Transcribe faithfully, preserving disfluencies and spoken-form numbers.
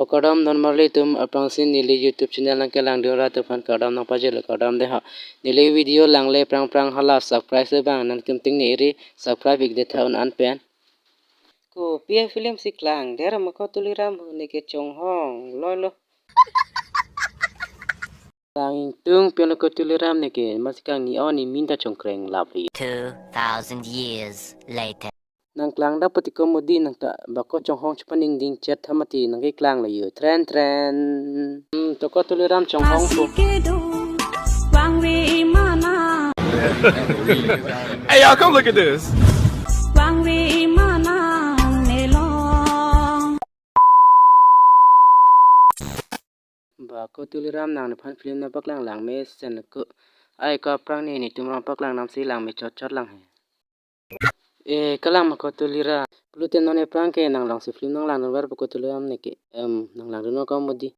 Kardom non marli atum, aphrangsi neli YouTube channel nangkelangdun ra atum aphan kardom nangpajirlo, kardom dei ha. Neli video langle prang prang hala subscribe si bang nangtum ting ne iri subscribe ik detha un-an pen. Kopi a-film si klang, der ma ko Tuliram hu, neke chonghong loi lo. Klang ingtung pianlo ko Tuliram neke, masi kangni o ne min ta chongkreng lapri. Two thousand years later. Nang klang da pati ko Modi nang ta ba ko chonghong chepaningding chet tha mati nang keklang lo yo. Tren tren. Hmm, to ko Tuliram chonghong po. Hey, y'all, come look at this. Ba ko Tuliram nang nephan film nangpaklang lang mesen ko. Ai ko aphrang ne netum rong paklang namsi lang me chot chot lang he. Eh, kalang ma ko Tuliram. Pulote non aphrang ke nang longsi film nanglangdunver po ko Tuliram neke. Em, nanglangdun ko Modi.